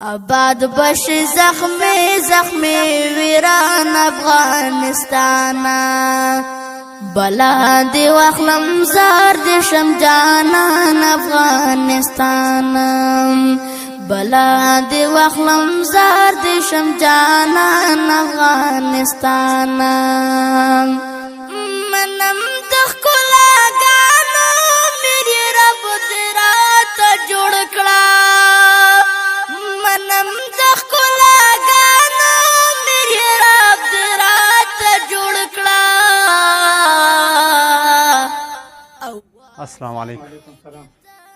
آباد بش زخمی زخمی ویران افغانستان، بلا دی واخلم زار دی شم جانان افغانستان، بلا دی واخلم زار دی شم جانان افغانستان. منم د ښکلا ګانو میری رب دې راته جوړ کړه، منم د ښکلا ګانو میری رب دې راته جوړ کړه. السلام علیکم. وعلیکم سلام.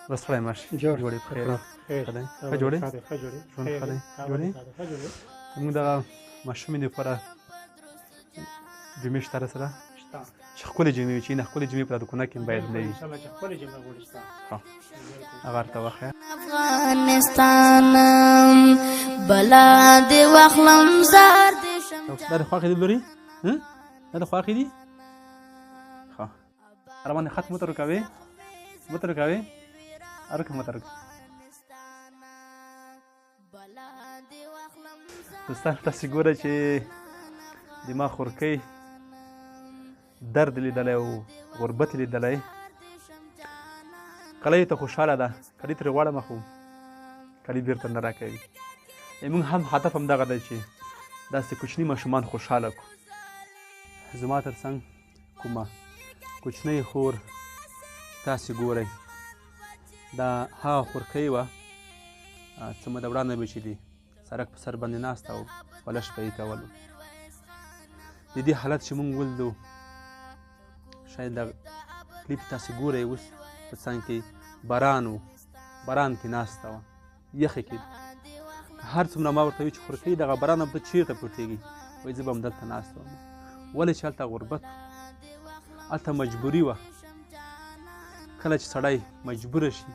وسړی ماشي جوړ. جوړې په خیر؟ خیر. ښه دی؟ ښه جوړې؟ ښه دی، ښه جوړې. ژوند خیر ښه دی؟ دی. جوړې؟ ښه جوړې. موږ دغه ماشومې دپاره جمعې شته سره؟ شته. چې ښکلې جمعې وي، چې نه ښکلې جمعې په دکونه کې باید نه وي. ان شاء الله چې ښکلې جمعې غوړي شته. ښه، هغه راته وښیه. افغانستان، بلا دی واخلم زار دی شم. دا د خواښې دي لوري؟ دا د خواښې دي؟ ښه، روان خط متر کوي، متر کوي، ارکه متر. دوستان، تاسو ګورئ چې د ما خورکۍ درد لیدلی او غربت لیدلی، کله ته خوشحاله ده، کله ترې غواړم خو کله بیرته نه راکوي. موږ هم هدف هم دغه دی چې داسې کوچني ماشومان خوشحاله کړو. زما تر څنګ کومه کوچنۍ خور تاسې ګورئ، دا هغه خورکۍ وه څه موده وړاندې به چې دي سړک په سر باندې ناسته او پلش به یې کولو. د دې حالت چې موږ ولیدو، شاید دا کلیپ تاسې ګورئ اوس، په څنګ کې باران و، باران کې ناسته وه، یخې کې. هر څومره ما ورته ویل چې خورکۍ دغه باران به چېرته پټېږي، وایي زه به همدلته ناسته وم. ولې چې هلته غربت، هلته مجبوري وه. کله چې سړی مجبوره شي،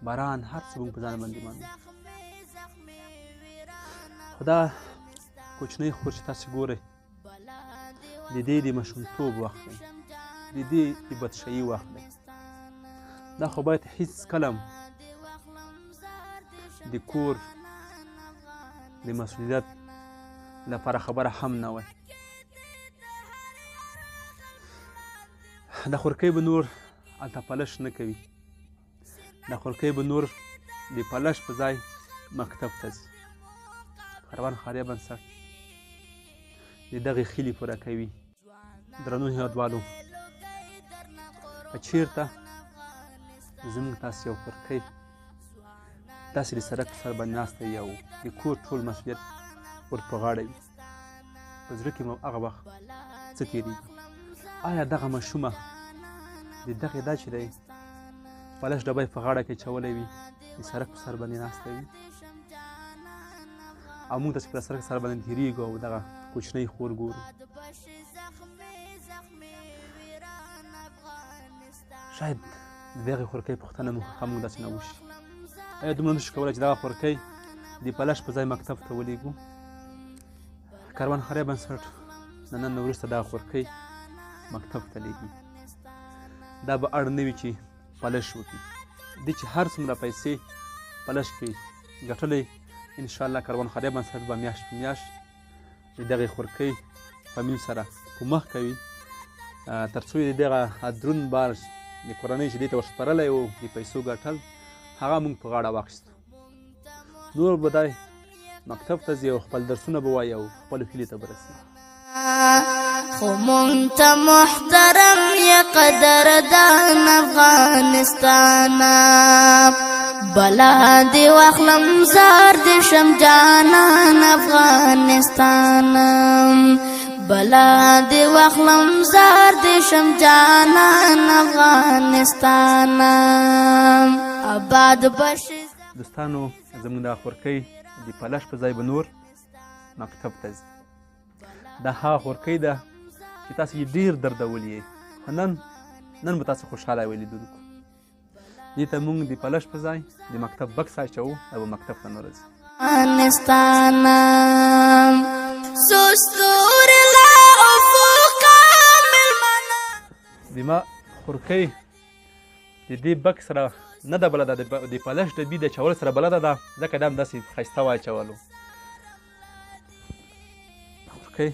باران هر څه موږ په ځان باندې باندې. خو دا کوچنۍ خور چې تاسې ګورئ، د دې د ماشومتوب وخت دی، د دې د بادشاهي وخت دی. دا خو باید هیڅ کله د کور د مسؤلیت لپاره خبره هم نه وای. د خورکۍ به نور هلته پلش نه کوي، د خورکۍ به نور د پلش په ځای مکتب ته ځي. کاروان خیریه بنسټ د دغې خیلې پوره کوي. درنو هېوادوالو، که چېرته زموږ تاسې یو خورکۍ داسې د سړک په سر باندې ناسته وي او د کور ټول مسؤلیت ور په غاړه وي، په زړه کې مو هغه وخت څه تېرېږي؟ آیا دغه ماشومه د دغې دا چې دی پلش ډبی په غاړه کې چولی وي، د سړک په سر باندې ناسته وي، او موږ داسې پر سړک سر باندې تېرېږو او دغه کوچنۍ خور ګورو، شاید د دغې خورکۍ پوښتنه مو هم موږ داسې نه وشي. آیا دومره نشو کولی چې دغه خورکۍ د پلش په ځای مکتب ته ولېږو؟ کاروان خیریه بنسټ د نن نه وروسته دغه خورکۍ مکتب ته لېږي. دا به اړ نه وي چې پلش وکړي. دی چې هر څومره پیسې پلش کې ګټلی، انشاءالله کاروان خیریه بنسټ به میاشت په میاشت د دغې خورکۍ فامیل سره کومک کوي، تر څو یې دغه دروند بار د کورنۍ چې دې ته ورسپارلی و د پیسو ګټل، هغه موږ په غاړه واخیستو. نور به دی مکتب ته ځي او خپل درسونه به وایي او خپلو هیلې ته به رسېږي. خو مونږ ته محترم یا قدردان افغانستان، بلا دی واخلم زار دی شم جانان افغانستان، بلا دی واخلم زار دی شم جانان افغانستان، آباد بش. دوستانو، زموږ د خورکۍ د پلش په ځای به نور مکتب ته ځي. دا هغه خورکۍ ده چې تاسو یې ډېر دردولي یئ، خو نن به تاسو خوشحاله وئ لیدونکو. دې ته موږ د پلش په ځای د مکتب بکس اچوو او به مکتب ته نه راځي. افغانستان سستور لا افق ملمنه. د ما خورکۍ د دې بکس را نه ده بلده، د پلش ډبي د چولو سره بلده ده، ځکه دا هم داسې ښایسته واچولو. خورکۍ،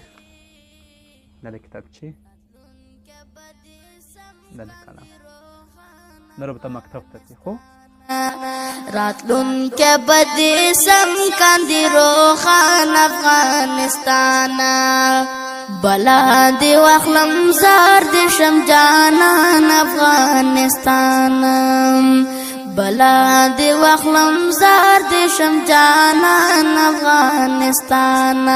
دا د کتابچې، دا د قلم، نور به ته مکتب ته ځې. خو راتلونکی به دې سم کاندي روښان افغانستان، بلا دې واخلم زار دې شم جانان افغانستان، بلا دې واخلم زار دې شم جانان افغانستان.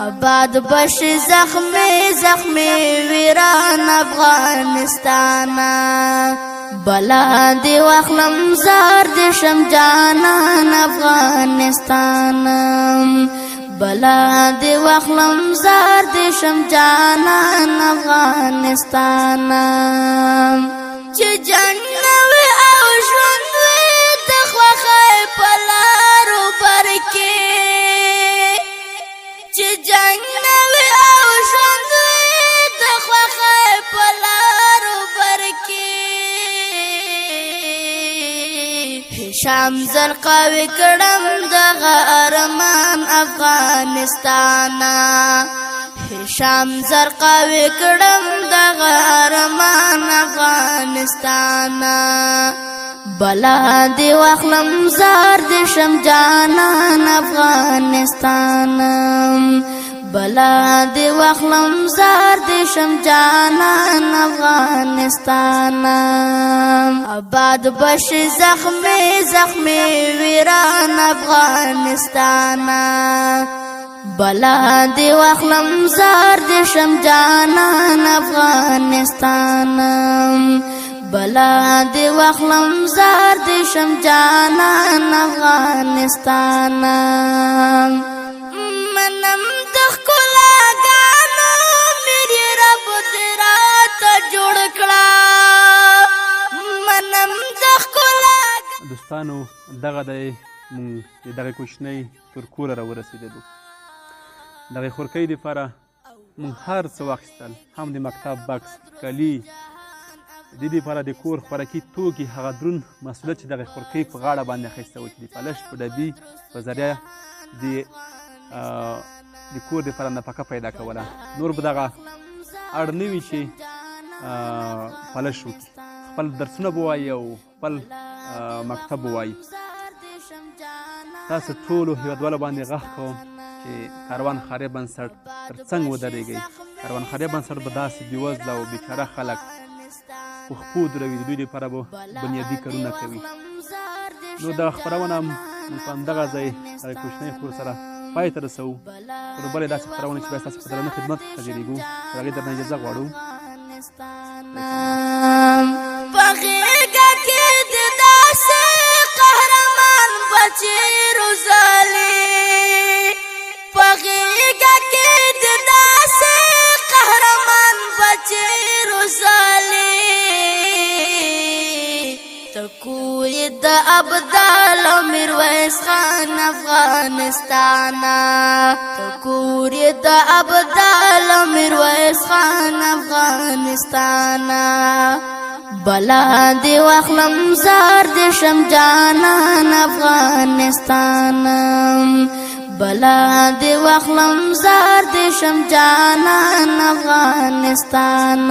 آباد بشي زخمي زخمي ویران افغانستان، بلا دې واخلم زار دې شم جانان افغانستان، بلا دې واخلم زار دې شم جانان افغانستان. چې جنگ وي او ژوند وي د خوښۍ په لارو برکې، چې جنگ وي او ژوند وي د خوښۍ په لارو برکې، هشام زرقاوي کړم دغه ارمان افغانستان، هشام زرقاوي کړم دغه ارمان افغانستان. بلا دې واخلم زار دې شم جانان افغانستان، بلا دې واخلم زار دې شم جانان افغانستان. آباد بشي زخمي زخمي ویران افغانستان، بلا دې واخلم زار دې شم جانان افغانستان، بلا دې واخلم زار دې شم جانان افغانستان. منم د ښکلاګانو میرې رب دې راته جوړ کړه، منم د ښکلا. دوستانو، دغه دی مونږ د دغې کوچنۍ تر کوره راورسېدلو. دغې خورکۍ دپاره مونږ هر څه واخیستل، هم د مکتب بکس، کالي، د دې دپاره د کور خوراکي توکي، هغه درون مسؤلیت چې دغې خورکۍ په غاړه باندې اخیستی و چې د پلش په ډبي په ذریعه د کور دپاره نفقه پیدا کوله. نور به دغه اړ نه وي چې پلش وکړي، خپل درسونه به وایي او خپل مکتب به وایي. تاسو ټولو هیوادوالو باندې غږ کوم چې کاروان خیریه بنسټ تر څنګ ودرېږئ. کاروان خیریه بنسټ به داسې بېوزله او بېچاره خلک په خپو دروي، د دوی لپاره به بنیادي کارونه کوي. نو دا خپرونه موږ په همدغه ځای دغې کوچنۍ خور سره پای ته رسوو. تر بلې داسې خپرونې چې بیا ستاسو په درنه خدمت کې حاضرېږو، تر هغې درنه اجازه غواړو. په غېږه کې د داسې قهرمان بچي روزلي، په غېږه کې د داسې قهرمان بچي روزلي، ته کور د ابدال او میرویس خان افغانستان، ته کور د ابدال او میرویس خان افغانستان. بلا دې واخلم زار دې شم جانان افغانستان، بلا دې واخلم زار دې شم جانان افغانستان.